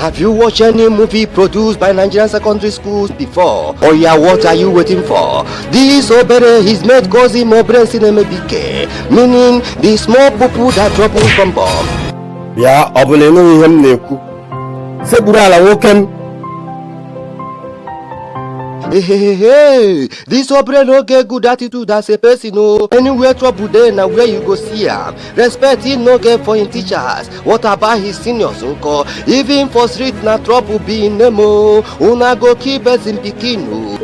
Have you watched any movie produced by Nigerian secondary schools before? Oh yeah, what are you waiting for? This Obere, his mate calls him Obere Sinemebike, meaning the small poo that trouble from bomb. Bịa, ọ bụ na ịnụghị ihe m na-ekwu? Sekpuru ala, nwoke m. Hey, hey, hey, hey. This Obere no get good attitude as a person, oh. Anywhere trouble dey na where you go see am. Respect he no get for him teachers. What about his seniors nko? Even for street na trouble be him name oh. Una go kill person pikin oh.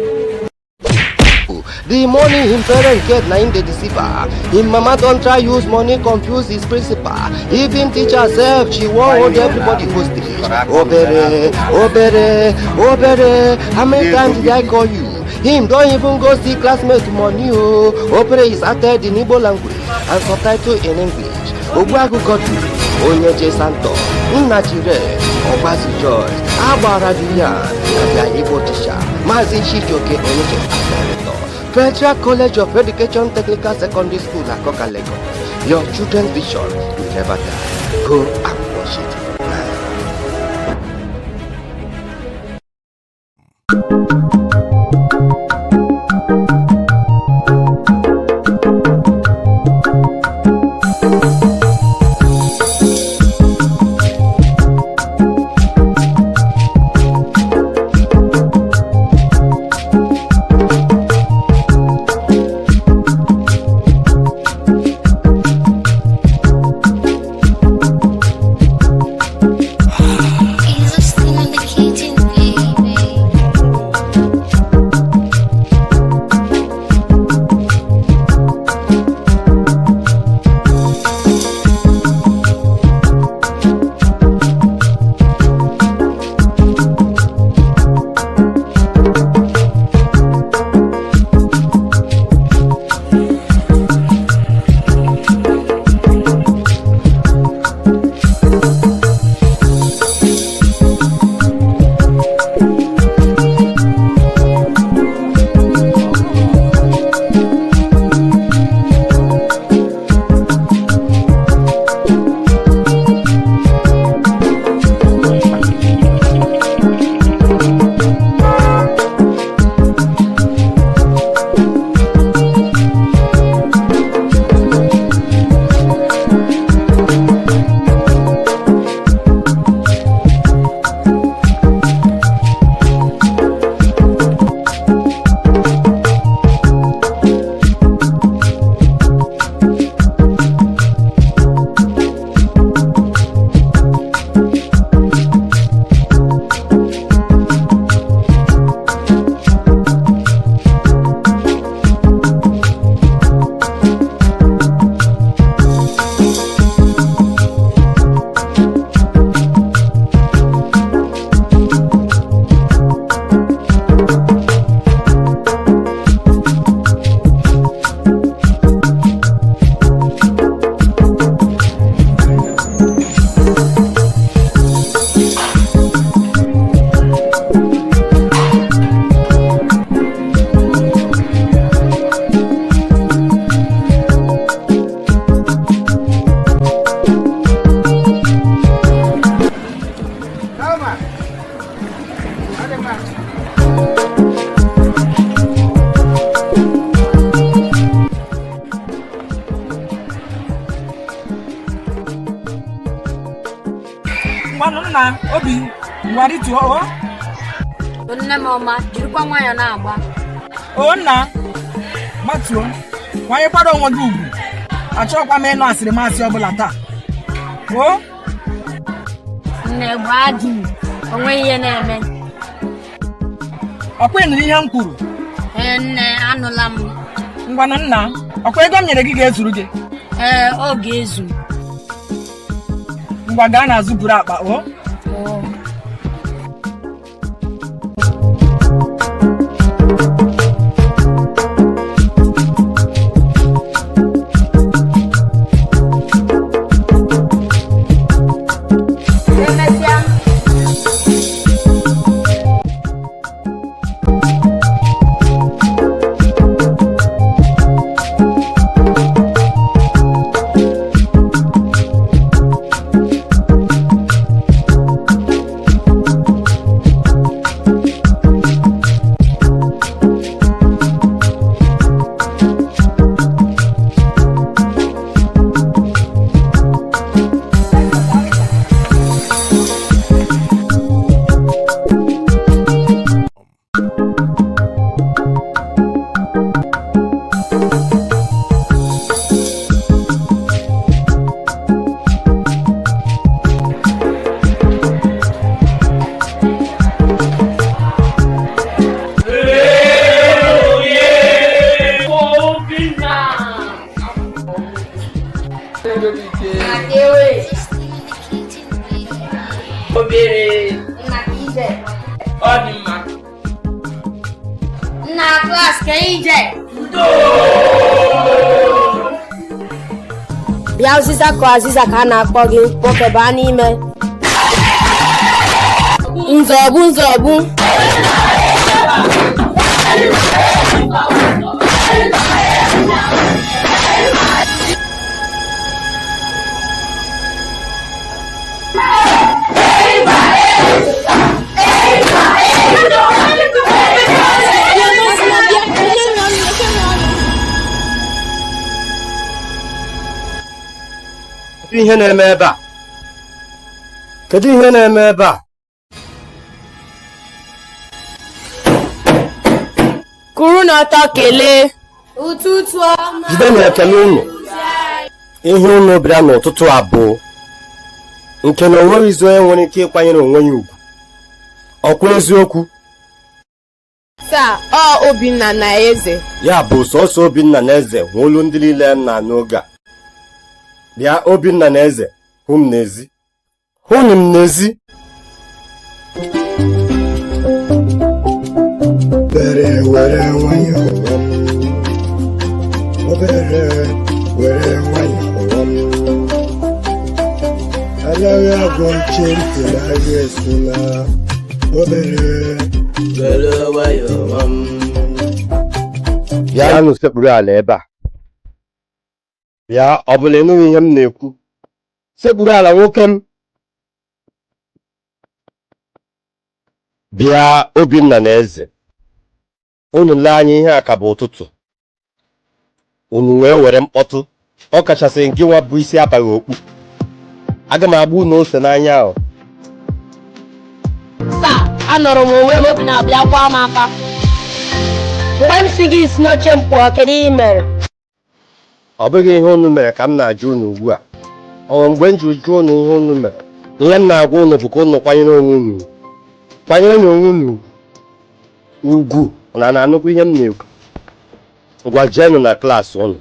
The money him parents get na him dey deceive am. Him mama don try use money confuse his principal. Even teacher sef, she wan hold everybody hostage. Obere, Obere, Obere, how many times did I call you? Him don even go steal classmate money o. Obere is acted in Igbo language and subtitled in English. Ogbuagu Godwin, Onyeje Santo, Nnachire, Ogbazi Joyce, Agbara Julian, na their Igbo teacher, Mazi Chijioke Onyeche as director. Federal College of Education Technical Secondary School, Akoka, Lagos. Your children's vision will never die. Go and watch it now. He's a still in the kitchen, baby. Ngwanụ nna Obi, ngwa rituo o. Nne m ọma, jirikwa nwayọọ na-agba. O nna, matuo, kwanyekwara onwe gị ugwu. Achọghịkwa m ịnụ asịrị masị ọbụla taa o. Nne, gbaa di m, o nweghị ihe na-eme. Ọkwa ị nụrụ ihe m kwuru? Ee nne, anụla m. Ngwanụ nna, ọkwa ego m nyere gị ga-ezuru gị? Ee, ọ ga-ezu. Ngwa, gaa n'azụ buru akpa o. Oo. Emesịa. Owe. Obere. Nna ka ije. Ọ dị mma. Nna klas ka ije. Bịa ụzịza ka azịza ka a na-akpọ gị nwoke baa n'ime. Nzọgbu nzọgbu. Kedu ihe na-eme ebe a? Kedu ihe na-eme ebe a? Kwụrụ n'ọtọ kelee. Ụtụtụ ọma. Jide na ekele unu. Ihe unu bịara n'ụtụtụ a bụ nke na onweghịzi onye nwere ike ịkwanyere onwe ya ugwu. Ọkwa eziokwu? Taa, ọ Obinna na Eze. Ya bụ sọsọ Obinna na Eze hụ olu ndị niile m na-anụ oge a. Bịa Obinna na Eze, hụ m n'ezi. Hụnụ m n'ezi. Obere were nwayọọ nwa m. Obere were nwayọọ nwa m. Anaghị agwọ nche ntị n'ahịa esula. Obere were nwayọọ nwa m. Bịanụ sekpuru ala ebe a. Bịa, ọ bụla ịnụghị ihe m na-ekwu. Sekpuru ala nwoke m. Bịa Obinna na Eze. Unu lee anya ihe a ka bụ ụtụtụ. Unu wee were mkpọtụ. Ọ kachasị gị nwa bụ isi abaghị okpu. Aga m agba unu ose n'anya ahụ. Taa, anọrọ m onwe m obi na-abịa kwa m aka. Mgbe m si gị si n'oche m pụọ, kedu ihe ị mere? Ọ bụghị ihe unu mere ka m na-ajụ unu ugbu a. Ọ nwere mgbe m ji jụọ unu ihe unu mere. Ihe m na-agwa unu bụ ka unu kwanyere onwe unu ugwu. Kwanyere na onwe unu ugwu na na-anụkwa ihe m na-ekwu. Ngwa jeenụ na klaasị unu.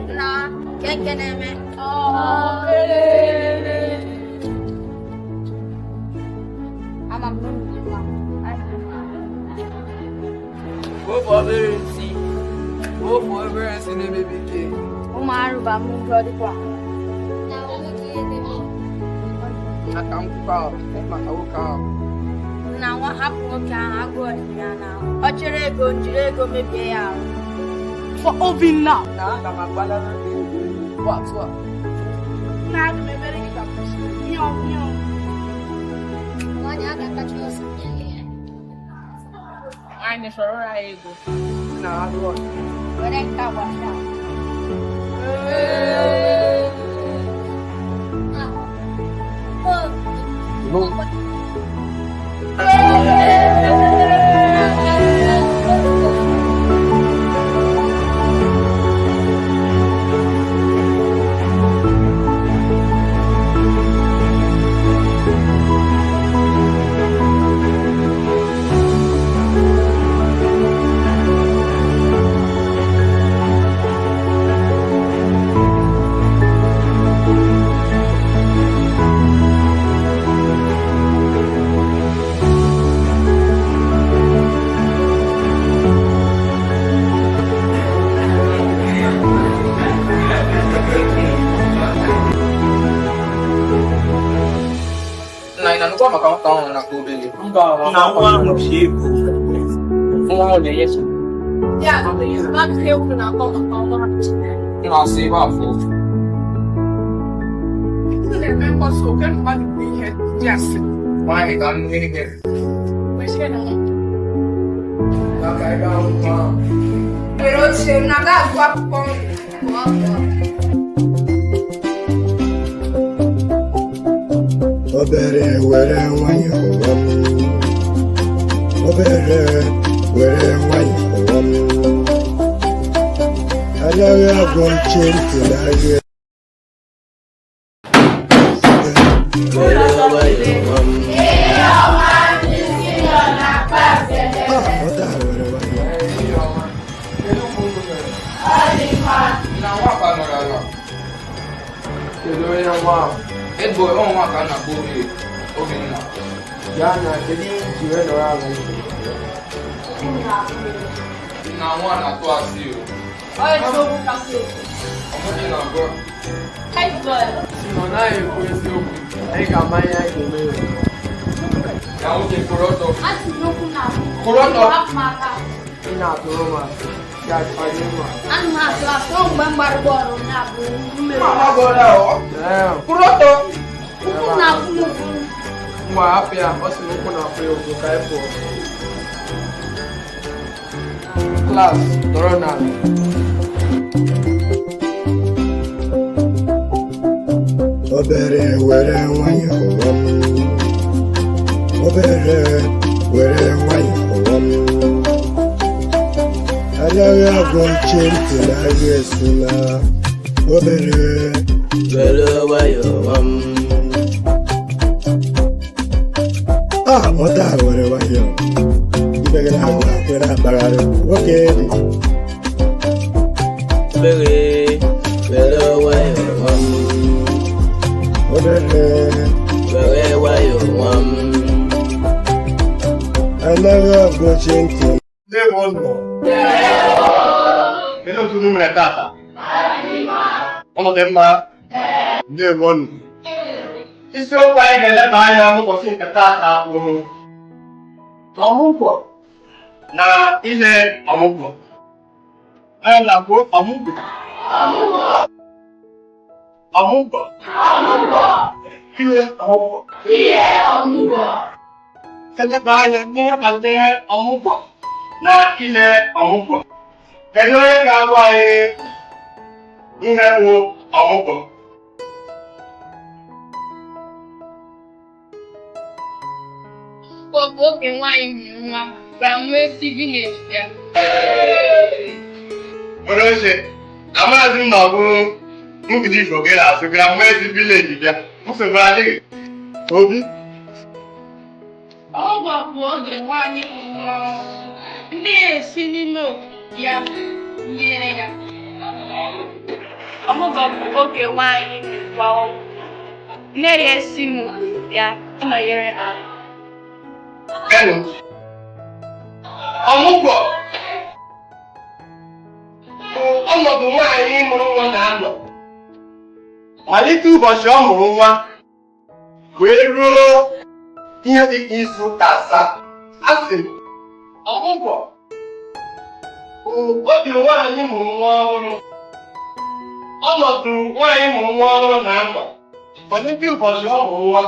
Nna ke nke na-eme. Ama m na unu dị mma. Wofu obere nsị. Wofu obere nsị na-emebi ike. Ụmụ arụba m ụjọ dịkwa. Aka m kwukwa maka nwoke ahụ. Nna nwa hapụ nwoke ahụ agụụ dị ya n'ahụ. Ọ chere ego jiri ego mebie ya ahụ. For Obinna. Na aga m agbalara gị ego ugbu a tụọ. Nna aga m emere gị baptizim. Ihe ọhụrụ. Nwaanyị a ga-akacha ose. Anyị chọrọ ya ego. Na agụụ. Were nke a gbasha. Nna ị na-anụkwa maka nwata ahụ na-akpa obere? Na nwa ahụ ji ego. Nwa ahụ na-enye nsogbu. Ya, mmadụ ekwu na-akọ maka ọnwa. Na-asị ebe afọ. Unu na-eme mkpọtụ oke mmadụ bụ ihe dị asị. Nwaanyị ka m n'ihe. Kwesịrị na Maka ebe ahụ nwa ahụ. Were oche m na-aga agụ akwụkwọ nri. Obere were nwayọọ nwa m. Obere were nwayọọ nwa m. Anaghị agwa ochie ntị n'ahịa. Ọ taa were nwayọọ. Na nwa ka nọrọ ala. Kedu onye nwa ahụ? Ego ọ nwa ka a na-akpọ Obi Obinna. Ya na kedu ihe i ji wee nọrọ ala ibe? Na nwa na-atụ asị o. Ọ eziokwu ka m na-ekwu. Ọ bụghị na agwa. Head boy. Si na ọ naghị ekwu eziokwu, anyị ga-ama ihe anyị ga-eme ya. Ya nwoke kwụrụ ọtọ. A sị na okwu na-abụ. Kwụrụ ọtọ. Hapụ m aka. Ị na-atụrụ m asị, ya akpali m asị. Ana m atụ asị ọ mgbe m gbara bọọlụ na-abụ mmeri. Ee, Kwụrụ ọtọ. Ụkwụ na-afụ m ụfụ. ngwa hapụ ya, ọ sị na ụkwụ na-afụ ya ụfụ ka anyị pụọ. Klaasị, nọrọ n'ala. Obere were nwayọọ nwa m. Obere were nwayọọ nwa m. Anaghị agwa ochie ntị n'ahịa esula. Obere Were nwayọọ nwa m. Ah, ọ taa were nwayọọ. Ibe gị na-agwa akwere akpagharị. Nwoke dị. Obere were nwayọọ nwa m. Obere Were nwayọọ nwa m. Anaghị agwa ochie ntị. Ndewo nụ. Kedu otu unu mere tata? Ụnụ dị mma? Ndewo nụ. Isiokwu anyị ga-eleba anya n'ụbọchị nke tata bụ ọmụgwọ na ile ọmụgwọ. Anyị na-akpọ ọmụgwọ. Ọmụgwọ. Ile ọmụgwọ. Eleba anya n'ihe banyere ọmụgwọ na ile ọmụgwọ. Kedu onye ga-agwa anyị ihe bụ ọmụgwọ? Ọ bụ oge nwaanyị mụrụ nwa bịa nwee si village bịa. Nwere oche, amaghịzi m na ọ bụ nkụzi ifo gị na-asụ gị na ezi village bịa. Nsogbu adịghị. Obi. Ọgwụ bụ oge nwaanyị mụrụ nwa ọhụrụ. Ndị esi n'ime obodo ya nyere ya. Ọmụgwọ bụ oge nwaanyị mụrụ nwa ọhụrụ. Nne ya esi n'obodo ya nọnyere ha. Gịnị? Ọmụgwọ bụ ọnọdụ nwaanyị mụrụ nwa na-anọ malite ụbọchị ọ mụrụ nwa wee ruo ihe dị ka izu ụka 7. A sị m, ọmụgwọ bụ oge nwaanyị mụrụ nwa ọhụrụ, ọnọdụ nwaanyị mụrụ nwa ọhụrụ na-anọ malite ụbọchị ọ mụrụ nwa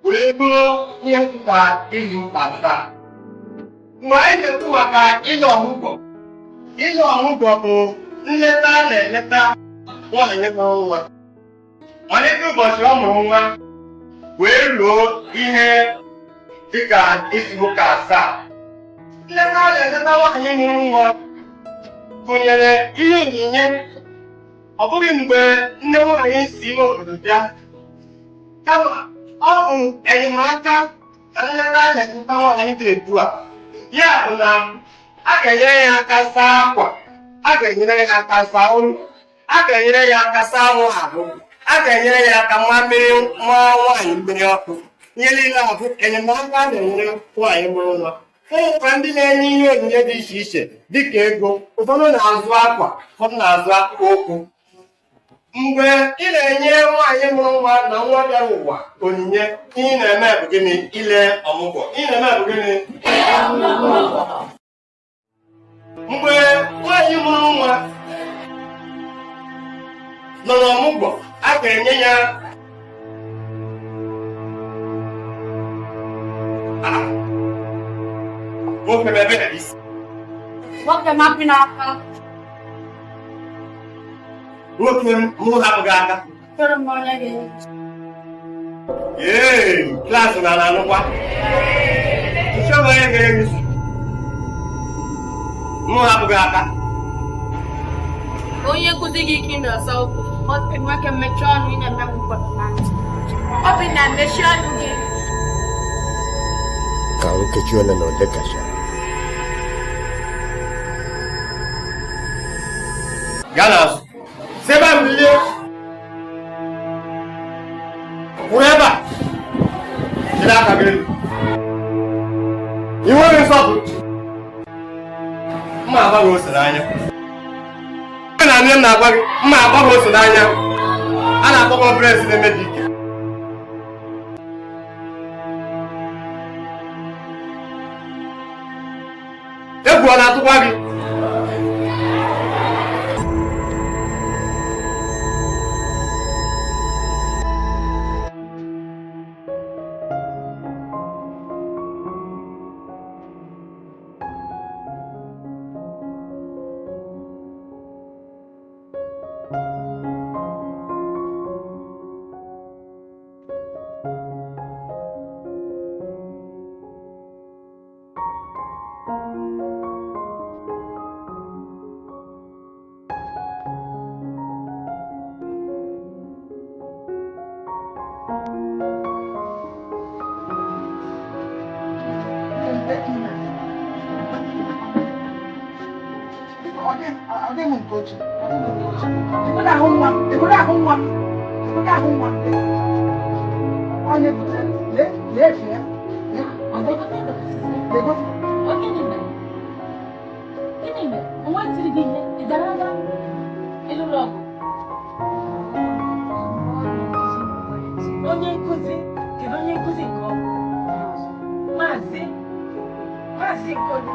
wee ruo ihe dị ka izu ụka 7. Mgbe anyị na-ekwu maka ile ọmụgwọ, ile ọmụgwọ bụ nleta a na-eleta nwaanyị mụrụ nwa malite ụbọchị ọ mụrụ nwa wee ruo ihe dịka izu ụka 7. Nleta a na-eleta nwaanyị mụrụ nwa gụnyere ihe onyinye. Ọ bụghị mgbe nne nwaanyị si ime obodo bịa, kama ọ bụ enyemaka na nleta a na-eleta nwaanyị dị etu a. Ya bụ na a ga-enyere ya aka saa akwa, a ga-enyere ya aka saa ụlọ, a ga-enyere ya aka saa anwụ ahụ, a ga-enyere ya aka nwa mmiri nwa nwaanyị mmiri ọkụ. Ihe niile a bụ enyemaka a na-enyere nwaanyị mụrụ nwa. E nwekwara ndị na-enye ihe onyinye dị iche iche dịka ego, ụfọdụ na-azụ akwa, ụfọdụ na-azụ akpụkpọ ụkwụ. Mgbe ị na-enye nwaanyị mụrụ nwa na nwa bịara ụwa onyinye, ihe ị na-eme bụ gịnị? Ile ọmụgwọ. Ihe ị na-eme bụ gịnị? Mgbe nwaanyị mụrụ nwa nọ n'ọmụgwọ, a ga-enye ya nwoke m ebe isi. Nwoke m hapụ n'aka. Nwoke m mụ hapụ gị aka. Chọrọ m onye ga-enye. Ee, klaasị na anụkwa. Nchọrọ onye ga-enye isi. Mụ hapụ gị aka. Onye nkụzi gị ka ị na-asa okwu. Nwoke, mechie ọnụ, ị na-eme m mkpọtụ na ntị. Obinna, mechie ọnụ gị. Ka nkeji ole na ole gachara, gaa n'azụ, si ebe a bilie, kwụrụ ebe a, jide aka gị elu. Ị nweghị nsọpụrụ. Mma agba gị ose n'anya. Na nne m na-agwa gị, mma agba gị ose n'anya. A na-akpọ gị obere ezi na-emebi ike. Egwu ọ na-atụkwa gị? Ahụ nwa m, egodo ahụ nwa m. Onye lee, lee efe ya. Lee, Gịnị mere? Gịnị mere? Nwa tiri gị ihe, ị dara ada? Ịlụrụ ọgụ? Onye nkụzi, kedu onye nkụzi nke ọ bụ? Maazị, Maazị Nkoni.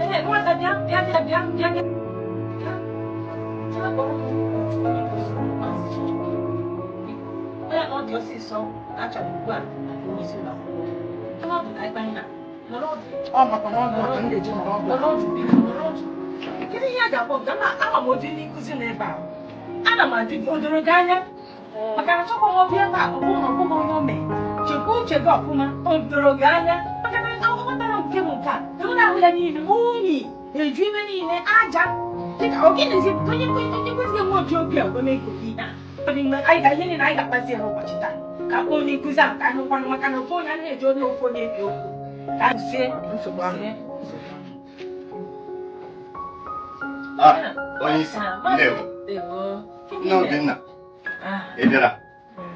Ee, nwata, bịa, bịa, bịa, bịa, bịa, bịa. Bịa kpọrọ m onye nkụzi, Maazị. Onye na ọ dị ọsịsọ achọrọ ugbu a onye isi ụlọ akwụkwọ. Nọrọ ọdụ ka anyị na nọrọ ọdụ. Ọ maka na ọdụ a ka m ga-eji nọrọ ọdụ. Nọrọ ọdụ, biko, nọrọ ọdụ. Kedu ihe a ga-akpọ nke ama ama m ụdị ndị nkụzi nọ ebe a? Ana m ajụ gị, o doro gị anya? Maka na achọkwa m ọbịa ebe a, ọ bụrụ na ọ bụghị onye o mee. Chekwa uche gị ọfụma, o doro gị anya? Maka na aghọtara m nke bụ nke a. Enwere ahụ ya niile, unyi eju ime niile, aja. Dịka ọ gịnịzi onye onye nkụzi ga-enwe oji obi a wee mee ihe a? Ọ dị mgbe anyị ga ihe niile anyị ga-akpazi ya n'ụbọchị taa. Ka akpọ onye nkụzi ahụ ka anyị hụkwanụ, maka na ofu onye anaghị eji onye ofu onye ebi okwu. Ka anyị sie nsogbu ahụ. Ah, onye isi, ndewo. Nne Obinna, ị bịara?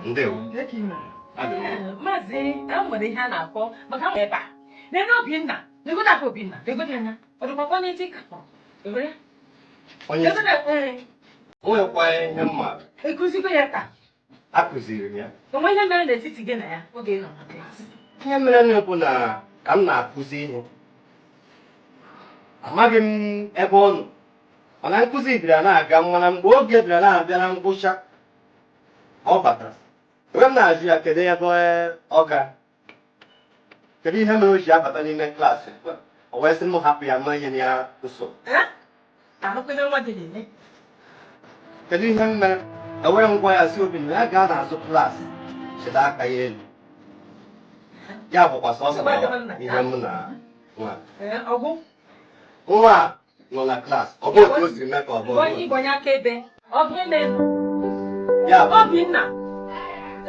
Ndewo. Adị m mma. Maazị, e nwere ihe a na-akpọ maka ebe a. Nene Obinna, legodo aka Obinna, legodo anya. Ọ dịkwakwa n'eti ka ewere. Onye isi, Legodo, ee, o nwekwa ihe m maara. Ekuzikwa ya taa. Akụziri m ya. Onwe ihe mere n'etiti gị na ya oge ị nọ na klaasị? Ihe mere nụ bụ na ka m na-akụzi ihe, amaghị m ebe ọ nọ, mana nkụzi bịara na-aga, mana mgbe oge bịara na-abịa na ngwụcha, ọ batara. Ebe m na-ajụ ya kedu ebe ọ gara, kedu ihe mere o ji abata n'ime klaasị, o wee sị m hapụ ya ma nye ya nsogbu. Anụkwa ihe nwa gị na-eme. Kedu ihe m mere? Ewere m gwa ya si Obinna ya gaa n'azụ klaasị chịrị aka ya elu. Ya bụkwa sọsọ ihe m na nwa. Ee, ọgwụ. Nwa a nọ na klaasị, ọ bụghị otu o siri mee ka ọ bụrụ. Onye igwe, onye akaebe. Ọ bụ ihe mere. Ya bụ Obinna,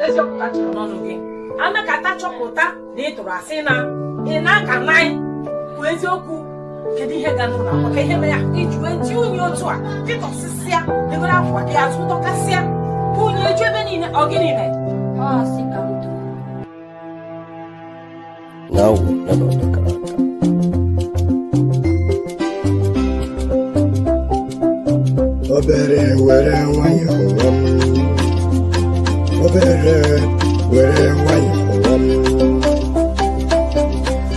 eziokwu ka chọrọ n'ọnụ gị. Anakata chọpụta na ị tụrụ asị na ị na-aka naị bụ eziokwu. Kedu ihe ga n'ụlọ akwụkwọ? Ka ihe mere ya iji wee ji unyi otu a pịtọsịsịa, egoro akwa gị azụ dọkasịa, unyi eju ebe niile? Ọ gịnị mere? Ọ asị ka m tụrụ. Na awụ ole na ole gara aga, Obere, were nwayọọ nwa m. Obere, were nwayọọ nwa m.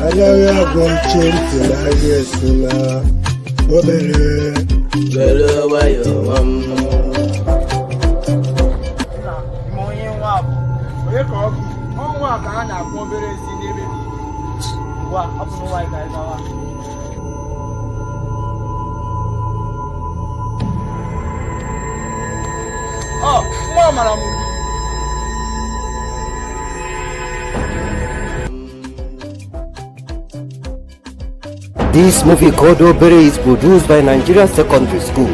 Anaghị agwọ nche ntị n'ahịa esula. Obere, were nwayọọ nwa m. Ma onye nwa bụ onye ka ọ bụ ọnwa a ka a na-akpọ obere ezi n'ebe dị ngwa. Ọ bụ n'ụwa anyị ka anyị gawa. Ọ nwa mara m ugwu. This movie called Obere is produced by Nigeria Secondary School.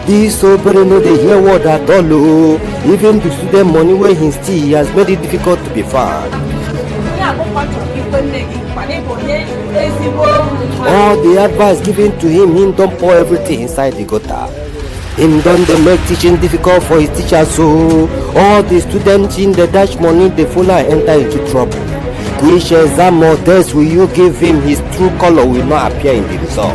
This Obere no dey hear word at all o. Even the student money wey he steal has made it difficult to be found. Ihe abụkwa chọrọ ka ikwe nne gị mana ịbụ onye ezigbo All the advice given to him, him don pour everything inside the gutter. Him don dey make teaching difficult for his teachers, so all the students in the dash money dey follow am enter into trouble. Which exam or test will you give him? His true color will not appear in the result.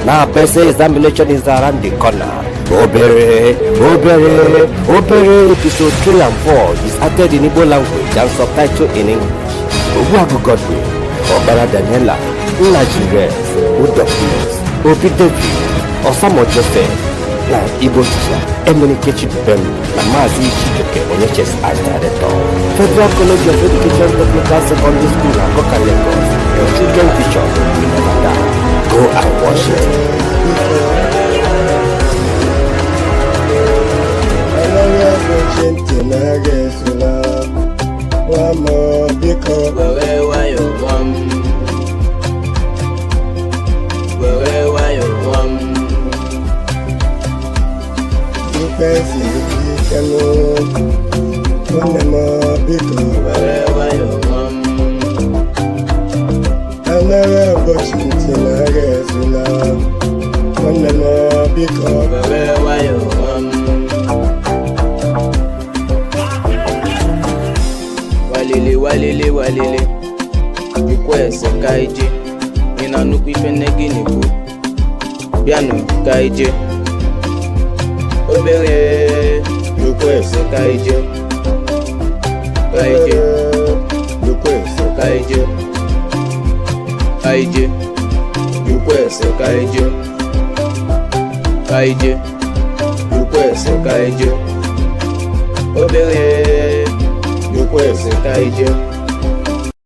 Now person examination is around the corner. Obere, Obere, Obere episode 3 and 4 is acted in Igbo language and subtitled in English. Ogbuagu Godwin, Obara Daniela, Nnaji Rex, Udo Peace, Obi David, Osamo Joseph, na Igbo teacher Emenike Chidubem na Maazị Chijioke Onyeches as director. Federal College of Education Technical Secondary School, Akoka, Lagos. Your children vision will never die. Go and watch it. Anaghị egbochi ntị na-agha esula nwa m, biko. Were nwayọọ nwa m. Were nwayọọ nwa m. Ikpe siri ike nụ, nwanne m, biko. Were nwayọọ nwa m. Anaghị egbochi ntị na-agha esula, nwanne m, biko. Were nwayọọ nwa m. Walili walili walili. Jụkwa ese ka ije. Ị na-anụkwa ife nne gị na-ekwu? Bịanụ ka ije. Obere, jụkwa ese ka ije. Ka ije. Jụkwa ese ka ije. Ka ije. Jụkwa ese ka ije. Ka ije. Jụkwa ese ka ije. Obere, jụkwa ese ka ije.